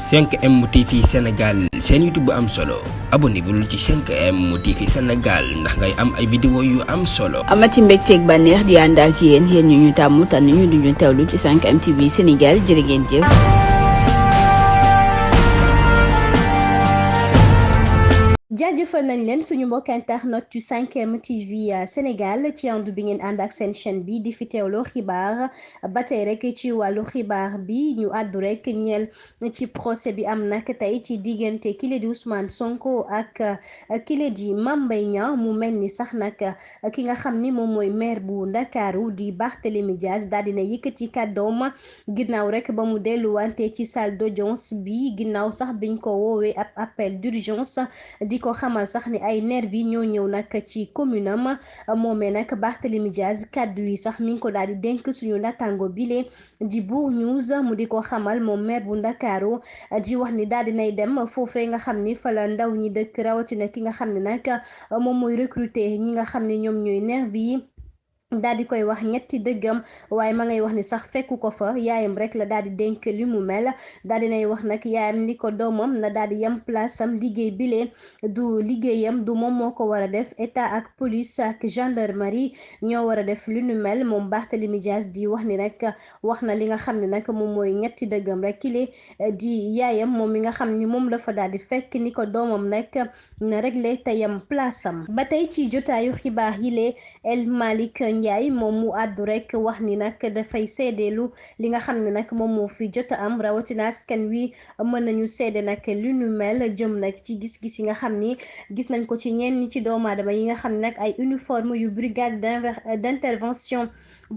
5M TV Sénégal seen YouTube bu am solo abonnez-vous ci 5M TV Sénégal ndax ngay am ay vidéo yu am solo. amati mbégteeg bànneex di ànd ak yéen ñu ñu tàmm tànn ñu duñu teewlu ci 5M TV Sénégal jërë ngeen jëf. jaajëfal nañ leen suñu mbokk internet yu 5M TV Sénégal ci ànd bi ngeen ànd ak seen chaîne bi di fi teewloo xibaar ba tey rek ci wàllu xibaar bi ñu àddu rek ñeel ci procès bi am nag tey ci diggante kile di Ousmane Sonko ak kile di Mame Mbaye Niang mu mel ni sax nag ki nga xam ni moom mooy maire bu Ndakaaru di Barthélémy Dias daal dina yëkkati kàddoom ginnaaw rek ba mu delluwante ci salle d'audience bi ginnaaw sax biñ ko woowee ab appel d'urgence di ko xamal sax ni ay nervi ñoo ñëw nag ci commune am moomee nag Barthélémy Dias kàddu yi sax mi ngi ko daal di dénk suñu natango bile di Bour News mu di ko xamal moom maire bu Ndakaaru di wax ni daal di nay dem foofee nga xam ni fa la ndaw ñi dëkk rawatina ki nga xam ne nag moom mooy recruter ñi nga xam ne ñoom ñooy nervi yi daal di koy wax ñetti dëggam waaye ma ngay wax ni sax fekku ko fa yaayam rek la daal di dénk li mu mel daal di nay wax nag yaayam ni ko doomam na daal di yem place am liggéey bile du liggéeyam du moom moo ko war a def état ak police ak gendarmerie ñoo war a def li nu mel moom Barthélémy Dias di wax ni rek wax na li nga xam ne nag moom mooy ñetti dëggam rek kile di yaayam moom mi nga xam ni moom la fa daal di fekk ni ko doomam nag na réglé te yem place am ba tey ci jotaayu xibaar yi lee El Malick Ndiaye moom mu àddu rek wax ni nag dafay seedeelu li nga xam ne nag moom moo fi jot a am rawatina askan wi mën nañu seede nag li nu mel jëm nag ci gis-gis yi nga xam ni gis nañ ko ci ñenn ci doomu aadama yi nga xam ne nag ay uniforme yu brigade d'intervention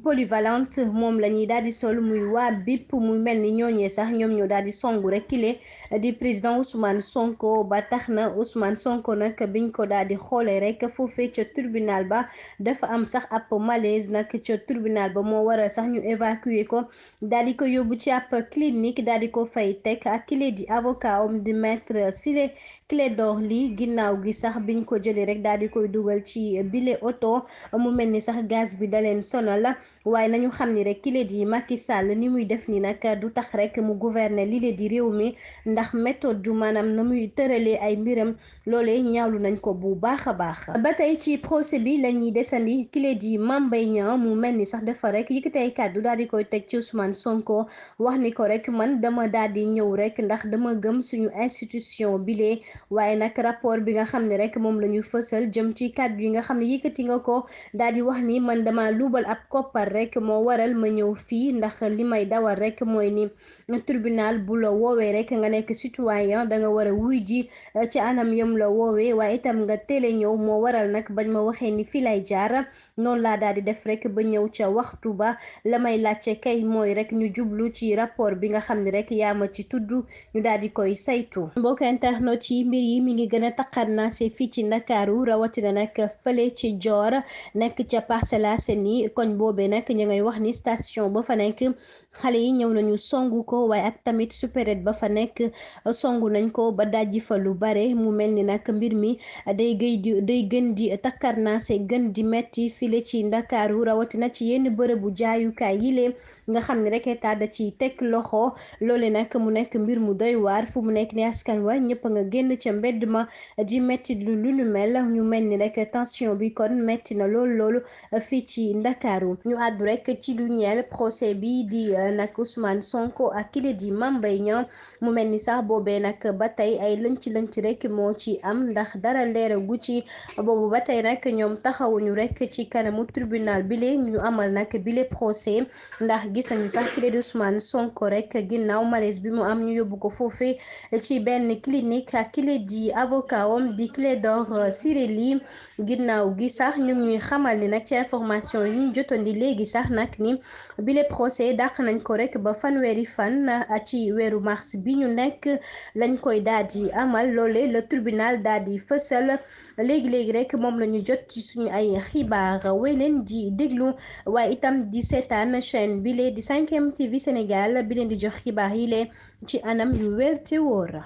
polyvalente moom la ñuy daal di sol muy waa BIP muy mel ni ñooñee sax ñoom ñoo daal di songu rek kile di président Ousmane Sonko ba tax na Ousmane Sonko nag biñ ko daal di xoolee rek foofee ca tribunal ba dafa am sax ab malaise nag ca tribunal ba moo waral sax ñu évacuer ko daal di ko yóbbu ci ab clinique daal di ko fay teg ak kile di avocat om di maître Ciré Clédor Ly ginnaaw gi sax biñ ko jëlee rek daal di koy dugal ci bile oto mu mel ni sax gaz bi da leen sonal waaye nañu xam ni rek kile di Macky Sall ni muy def ni nag du tax rek mu gouverner lile di réew mi ndax méthode du maanaam na muy tëralee ay mbiram loolee ñaawlu nañ ko bu baax a baax ba tey ci procès bi la ñuy desandi kile di Mame Mbaye Niang mu mel ni sax dafa rek yëkkati ay kàddu daal di koy teg ci Ousmane Sonko wax ni ko rek man dama daal di ñëw rek ndax dama gëm suñu institution bile waaye nag rapport bi nga xam ne rek moom la ñu fësal jëm ci kàddu yi nga xam ne yëkkati nga ko daal di wax ni man dama luubal ab koppar rek moo waral ma ñëw fii ndax li may dawal rek mooy ni tribunal bu la woowee rek nga nekk citoyen da nga war a wuy ji ci anam yom la woowee waaye itam nga télé ñëw moo waral nag bañ ma waxee ni fii lay jaar noonu laa daal di def rek ba ñëw ca waxtu ba la may laajte kay mooy rek ñu jublu ci rapport bi nga xam ne rek yaa ma ci tudd ñu daal di koy saytu mbokk internet yi mbir yi mi ngi gën a taqarnaase fii ci Ndakaaru rawatina nag fële ci Dior nekk ca Parcelles Assainies koñ boobee nag ñu ngay wax ni station ba fa nekk xale yi ñëw nañu songu ko waaye ak tamit supérette ba fa nekk songu nañ ko ba dajji fa lu bare mu mel ni nag mbir mi day gën di takkarnaase gën di metti file ci Ndakaaru rawatina ci yenn bërëbu jaayukaay yile nga xam ne rek état da ci teg loxo loole nag mu nekk mbir mu doy waar fu mu nekk ni askan wa ñëpp nga génn ca mbedd ma di metti lu nu mel ñu mel ni rek tension bi kon metti na loolu fii ci Ndakaaru ñu àddu rek ci lu ñeel procès bi di nag Ousmane Sonko ak kile di Mame Mbaye Niang mu mel ni sax boobee nag ba tey ay lënc rek moo ci am ndax dara leeragu ci boobu ba tey nag ñoom taxawuñu rek ci kanamu tribunal bile ñu amal nag bile procès ndax gis nañu sax kile di Ousmane Sonko rek ginnaaw malaise bi mu am ñu yóbbu ko foofee ci benn clinique ak kile di avocat om di Clédor Ciré Ly ginnaaw gi sax ñu ngi xamal ni nag ci information yu ñu jotoon léegi sax nag ni bile procès dàq nañ ko rek ba fanweeri fan ci weeru mars bi ñu nekk lañ koy daal di amal loole le tribunal daal di fësal léegi rek moom la ñu jot ci suñu ay xibaar wéy leen di déglu waaye itam di seetaan chaîne bile di 5M TV Sénégal bi leen di jox xibaar yi lee ci anam yu wér te wóor